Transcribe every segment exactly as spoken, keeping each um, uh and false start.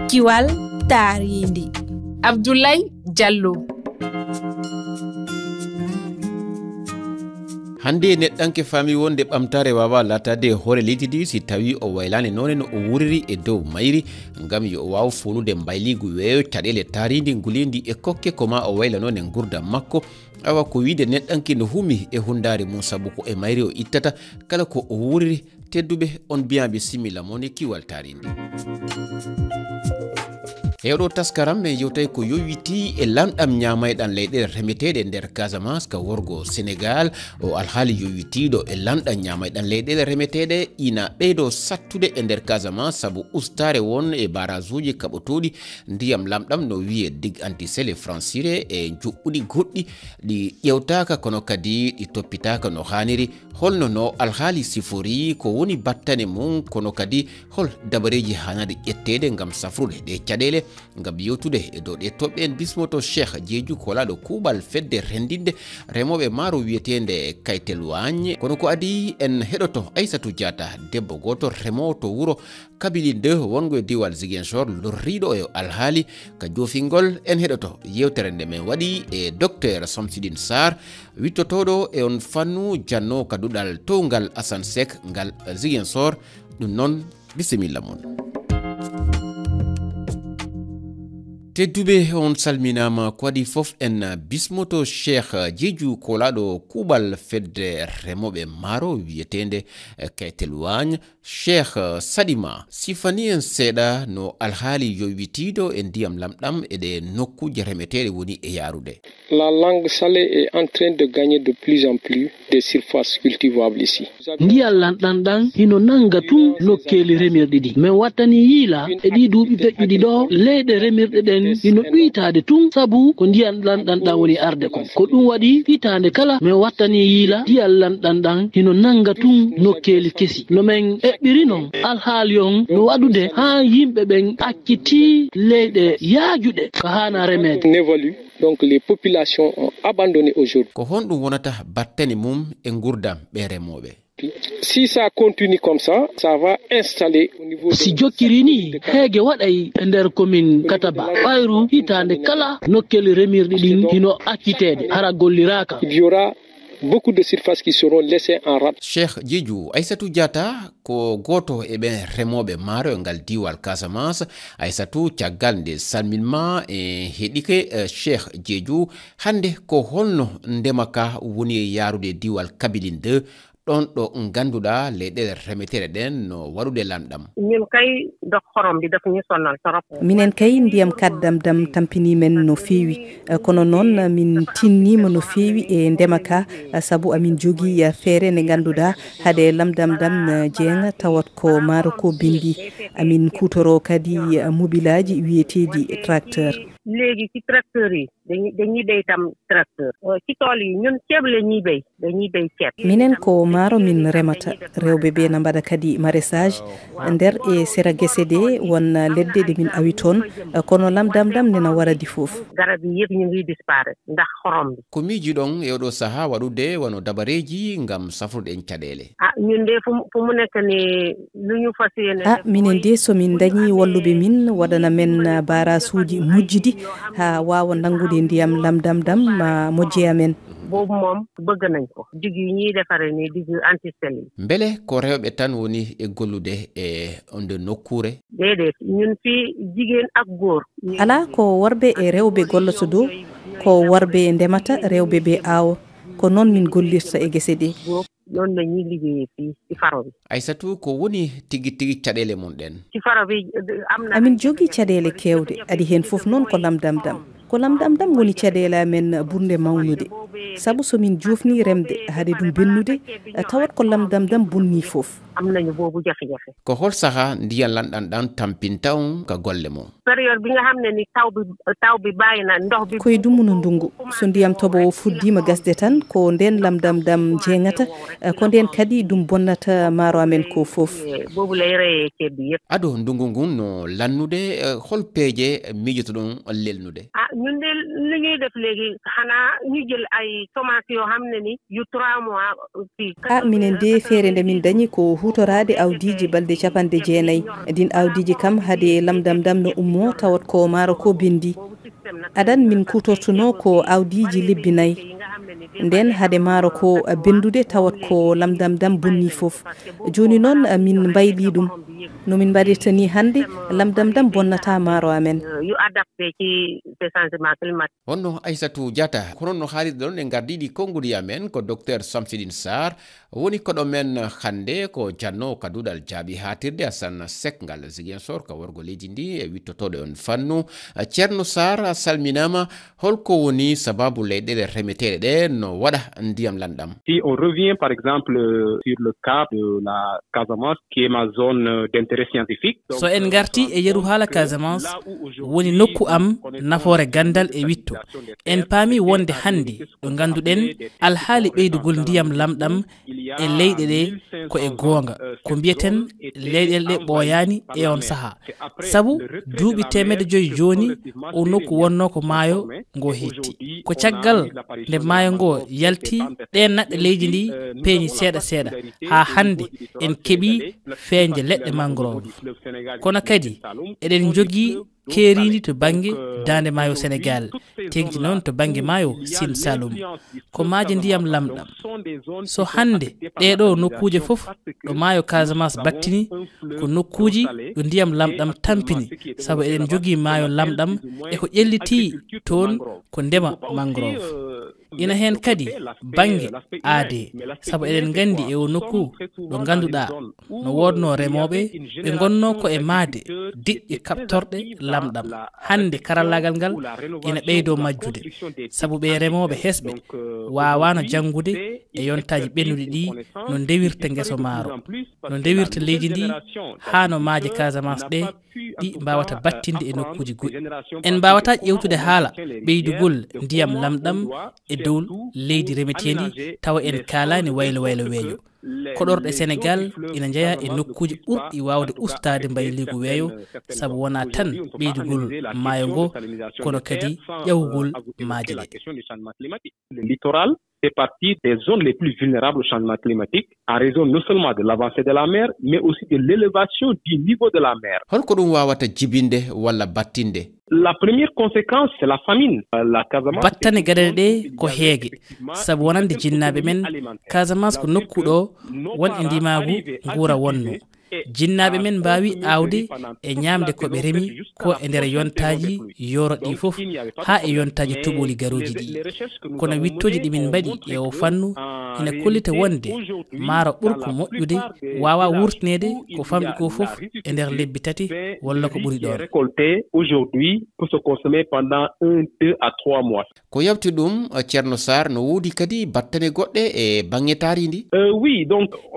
Kiwal taariindi. Abdoulaye Diallo. Hannde neɗɗanke faami wonde ɓamtaare waawaa laataade e hoore leydi ndi si tawii o waylaani noone no o wuuriri e dow mayri, ngam yo o waaw fowlude mbayliigu weeyo caɗeele taariindi ngulendi e kokke ko maa o wayla noone nguurndam makko. Awa ko wiide neɗɗanke no humi e hunndaare mum sabu ko e mayri o ittata kala ko o wuuriri. Tedduɓe, on mbiyaa bisimilla mon e kiwal taariindi. E oɗo taskaram men yewtay ko yowitii e lanɗam ñaamayɗan leyɗeele remeteeɗe nder Casamance ka worgo Sénégal. O alhaali yowitiiɗo e lanɗam ñaamayɗan leyɗeele remeteeɗe ina ɓeydo sattude e nder Casamance sabu ustaare won e barasuuji kaɓotooɗi ndiyam lamɗam no wiyee digue anti-sel e francire e njuɓɓuɗi goɗɗi ɗi ƴewtaaka kono kadi ɗi toppitaaka no haaniri. Holno no alhaali sifori, ko woni battane mum, kono kadi hol dabareeji haanaaɗi ƴetteede ngam safrude ɗe caɗeele? Ngam yewtude e dow ɗe toɓɓe en bismoto Cheikh Jeeju kolaaɗo kuuɓal fedde renndinde remooɓe maaro wiyeteende Kaytel Waañ. Kono ko adii en heɗoto Aysatu Jaata, debbo gooto remoowo to wuro Kabilin deux wonngo e diiwal Ziguinchor, lorriiɗo e alhaali ka joofingol. En heɗoto yewtere nde men waɗi e Docteur Samsidine Sarr, wittotooɗo e on fannu, jannoowo ka duɗal towngal Assane Seck ngal Ziguinchor. Ɗum noon, bisimilla mon. Tedduɓe, on salminaama. Ko adii fof en bismoto Cheikh Jeeju kolaaɗo kuuɓal fedde remooɓe maaro wiyeteende Kaytel Waañ. Cheikh, eh, Sadima, sifani en seeɗa no alhaali yowitiiɗo e ndiyam lamɗam e ɗe nokkuuje remeteeɗe woni e yaarude. La langue salée est en train de gagner de plus en plus des surfaces cultivables ici. Ndiyam lanɗam ɗam hino nannga tun nokkeeli remirɗi ɗi. Men wattani yiila e ɗii duuɓi feƴƴuɗi ɗoo, leyɗe remirɗe ɗen hino ɗuytaade tun sabu ko ndiyam lanɗam ɗam woni arde kon. Ko ɗum waɗi hitaande kala men wattani yiila ndiyam lanɗam ɗam hino nannga tun nokkeeli kesi. No men eɓɓiri non, alhaali on no waɗude haa yimɓe ɓen accitii leyɗe yaajuɗe ko haana remeede. On évalue, donc les populations ont abandonné aujourd'hui. Ko honɗum wonata battane mum e ngurdam ɓe remooɓe? Si ça continue comme ça, ça va installer au niveau de... Si jokkiri ni, heege waɗay e nder commune Kataba. Ɓayru hitaande kala nokkeeli remirɗi ɗin hino acciteede, hara golliraaka. Il y aura beaucoup de surfaces qui seront laissées en rade. Cheikh Jeeju, Aysatu Jaata ko gooto e ɓen remooɓe maaro e ngal diiwal Casamance. Aysatu, caggal nde salmin ma e heɗike, eh, Cheikh Jeeju, hannde ko holno ndema ka woni e yaarude e diiwal Kabilin deux, ɗon ɗo ngannduɗaa leyɗeele remeteeɗe ɗen no waɗude lanɗam? Ñun kay, ndox xorom bi daf ñu sonal trop. Minen kay, ndiyam kaddam dam tampinii men no feewi. Eh, kono noon, min tinniima no feewi e ndema ka, eh, sabu amin jogii, eh, feere nde ngannduɗaa hade lamdam dam, eh, jeeŋa tawat ko maaro ko binndi. Amin kuutoroo kadi, eh, mobilaaji wiyeteeɗi tracteur. Léegi ci tracteur yi, dañuy, dañuy béy tam tracteur. Eh, ci tool yi, ñun ceeb la ñuy béy, dañuy béy ceeb. Minen ko maaro min remata, rewɓe ɓe na mbaɗa kadi maraîchage. Nder e sera gese ɗe won leɗɗe ɗe min awi toon, kono lamdam dam nena waradi fof. Garab yi yëpp ñu ngi disparaître ndax xorom bi. Ko miijiɗon e oɗo sahaa waɗude wano dabareeji ngam safrude en caɗeele? Ah, ñun de fu mu, fu mu nekk ni lu ñu fas yéene... Ah, def minen mooy de, so min dañi walluɓe min, waɗana men, ah, barasuuji mujjidi haa waawa nanngude ndiyam lamdam dam ma mojje amen. Boobu moom bëgg nañ ko. Dig yi ñuy defare ni, dig anti-sel yi. Mbele ko rewɓe tan woni e gollude e nde nokkuure? Déedéet, ñun fii jigéen ak góor. Alaa, ko worɓe e rewɓe golloto ɗo, ko worɓe ndemata, rewɓe ɓe aawo. Ko noon min gollirta e gese ɗe. Noonu la ñuy liggéeyee fii ci faro bi. Aysatu, ko woni tigi tigi caɗeele mon ɗen? Ci faro bi, am na... Amin jogii caɗeele keewɗe, adi heen fof noon ko lamdam dam. Ko lamdam dam woni caɗeele amen ɓurnde mawnude. Sabu so min joofnii remde hade ɗum bennude, tawat ko lamdam dam bonnii fof. Am nañu boobu jafe-jafe. Ko hol sahaa ndiyam lanɗam ɗam tampinta on ka golle mon? Période bi nga xam ne ni taw bi, taw bi bàyyi na ndox bi. Koye dumunna ndunngu, so ndiyam toɓo o fuddiima gasde tan, ko ndeen lamdam dam jeeŋata, eh, ko ndeen kadi ɗum bonnata maaro amen ko fof. Boobu lay reyee ceeb bi yëpp. Ado ndunngu ngun no lannude, eh, hol peeje miijotoɗon lelnude? Ah, ñun de li ñuy def léegi, xanaa ñu jël ay semence yoo xam ne ni yu trois mois fii. Ah, minen de, feere nde min dañi ko Huutoraade awdiiji balɗe capanɗe jeenayi. Ɗiin awdiiji kam, hade lamɗam ɗam no ummoo, tawat ko maaro ko binndi. Adan min kuutortunoo ko awdiiji lebbi nayi. Nden hade maaro ko benndude, tawat ko lamɗam ɗam bonnii fof. Jooni noon, min mbaylii ɗum. No min mbaɗirta nii hannde, lamɗam ɗam bonnataa maaro amen. Honno Aissatou Diatta, ko noon no haalirde ɗon e ngardiiɗi konguɗi amen ko Docteur Samsidine Sarr, woni koɗo men hannde ko jannoowo ka duɗal jaaɓi haatirde Assane Seck ngal Ziguinchor ka worgo leydi ndi e wittotooɗo on fannu. Ceerno Sarr, a salminaama. Holko woni sababu leyɗeele remeteeɗe ɗe no waɗa ndiyam lanɗam? Si on revient par exemple, euh, sur le cas de la Casamance, qui est ma zone, euh, d'intérêt scientifique. Donc, so en ngarti e yeru haala Casamance, woni nokku am nafoore gandal e witto. En paami wonde hannde ɗo ngannduɗen alhaali ɓeydugol ndiyam lamɗam e leyɗe ɗe ko e goonga, ko mbiyaten leyɗeele ɗe ɓooyaani e on sahaa. Sabu duuɓi teemedde joyi jooni, o nokku wonnoo ko maayo ngo hitti. Ko caggal nde maayo ngo yalti, ɗeen naɗɗe leydi ndi peeñi seeɗa seeɗa, haa hannde en keɓii feeñde leɗɗe mangrove. Kono kadi eɗen njogii keeriindi to bannge daande maayo Senegaal, teeŋti noon to bannge maayo Siin Saalum. Ko maaje ndiyam lamɗam. So hannde ɗee ɗoo nokkuuje fof ɗo maayo Casamance battini, ko nokkuuji ɗo ndiyam lamɗam tampini, sabu eɗen njogii maayo lamɗam e ko ƴellitii toon ko ndema mangrove. Ina heen kadi bannge aadee, sabu eɗen nganndi e oo nokku ɗo ngannduɗaa no woodnoo remooɓe, ɓe ngonnoo ko e mahde diƴƴe kaɓtorɗe lamɗam. Hannde karallaagal ngal ina ɓeydoo majjude, sabu ɓee remooɓe hesɓe waawaano janngude e yontaaji ɓennuɗi ɗii no ndewirta ngeso maaro, no ndewirta leydi ndi, haa no maaje Casamance ɗe ɗi mbaawata battinde e nokkuuji goɗɗi. En mbaawataa ƴeewtude haala ɓeydugol ndiyam lamɗam e dow leydi remeteendi tawa en kaalaani waylo waylo weeyo. Koɗorɗe Senegaal ina njeyaa e nokkuuji ɓurɗi waawde ustaade mbayliigu weeyo, sabu wonaa tan ɓeydugol maayo ngo, kono kadi ƴawugol maaje ɗe. Le littoral fait partie des zones les plus vulnérables au changement climatique, en raison non seulement de l'avancée de la mer, mais aussi de l'élévation du niveau de la mer. Holko ɗum waawata jibinde walla battinde? La première conséquence, c'est la famine. La Casamance. Battane gadane ɗe ko heege, sabu wonande jinnaaɓe men, Casamance ko nokku ɗo won e ndimaagu nguura wonnoo. Jinnaaɓe men mbaawi aawde e ñaamde ko ɓe remi ko e nder yontaaji yooro ɗi fof, haa e yontaaji toɓooli garooji ɗi. Kono wittooji ɗi min mbaɗi e oo fannu ina kollita wonde maaro ɓurko moƴƴude waawaa wuurtineede ko famɗi ko fof e nder lebbi tati walla ko ɓuri ɗoon. Récolté aujourd'hui pour se consommer pendant un, deux à trois mois. Ko yawti ɗum, Ceerno Saar, no woodi kadi battane goɗɗe e baŋŋe taariindi?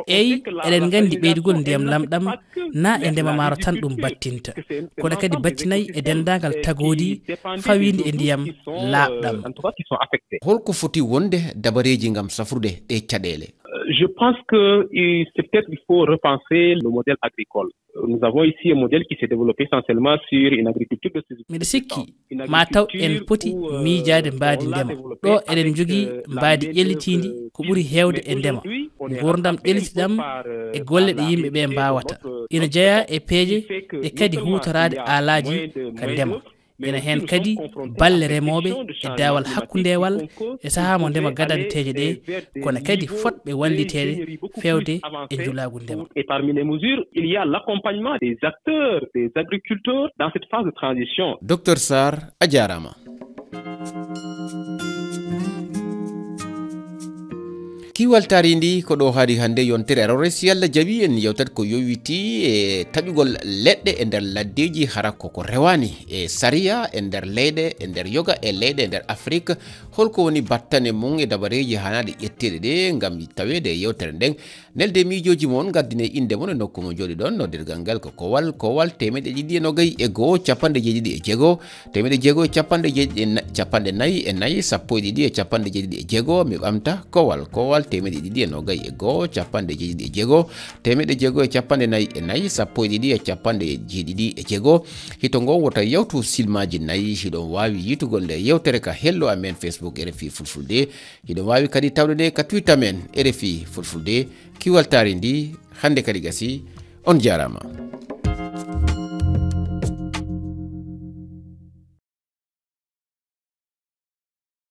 Eey, eɗen nganndi ɓeydugol ndiyam lamɗam na e ndema maaro tan ɗum battinta, kono kadi battinay e denndaangal tagoodi fawiindi e ndiyam laaɓɗam. Holko foti wonde dabareeji ngam safrude ɗee caɗeele? Je pense que c'est peut-être il faut repenser le modèle agricole. Nous avons ici un modèle qui s'est développé essentiellement sur une agriculture de subsistance. Miɗo sikki ma taw en poti miijaade mbaadi ndema. Ɗo eɗen njogii mbaadi ƴellitiindi ko ɓuri heewde e ndema. Nguurndam ƴellitiɗam e golle ɗe yimɓe ɓe mbaawata. Ina jeyaa e peeje ɗe kadi huutoraade aalaaji ka ndema. Ina heen kadi balle remooɓe e daawal hakkundeewal e sahaa mo ndema gadanteeje ɗe, kono kadi fotɓe walliteede feewde e njulaagu ndema. Et parmi les mesures, il y a l'accompagnement des acteurs, des agriculteurs dans cette phase de transition. Docteur Sarr, a jaaraama. Kiwal taariindi ko ɗo haadi hannde yontere arore, si Allah jaɓi en yewtat ko yowitii e taƴugol leɗɗe e nder laddeeji, hara koko rewaani e sariya e nder leyɗe, e nder yoga e leyɗe e nder Afrik. Holko woni battane mum e dabareeji haanaaɗi ƴetteeɗe ɗe ngam taweede e yewtere nden? Nelde miijooji mon, ngaddine innde mon e nokku mo njooɗiɗon. Noddirgal ngal ko kowal, kowal, teemeɗɗe ɗiɗi e nogayi e go'o, capanɗe jeeɗiɗi e jeego, teemeɗɗe jeego e capanɗe jeeɗiɗi e na-, capanɗe nayi e nayi, sappo e ɗiɗi e capanɗe jeeɗiɗi e jeego. Mi ɓamta, kowal, kowal, teemeɗe ɗiɗi e noogay e go'o, capanɗe jeeɗiɗi e jeego, teemeɗe jeego e capanɗe nayi e nayi, sappo e ɗiɗi e capanɗe jeeɗiɗi e jeego. Hito ngo wota yawtu silmaaji nayi. Hiɗon waawi yiitugol nde yewtere ka hello amen Facebook R F I Fulfulde. Hiɗon waawi kadi tawde nde ka Twitter men R F I Fulfulde. Kiwal taari ndi hannde kadi gasi. On jaaraama.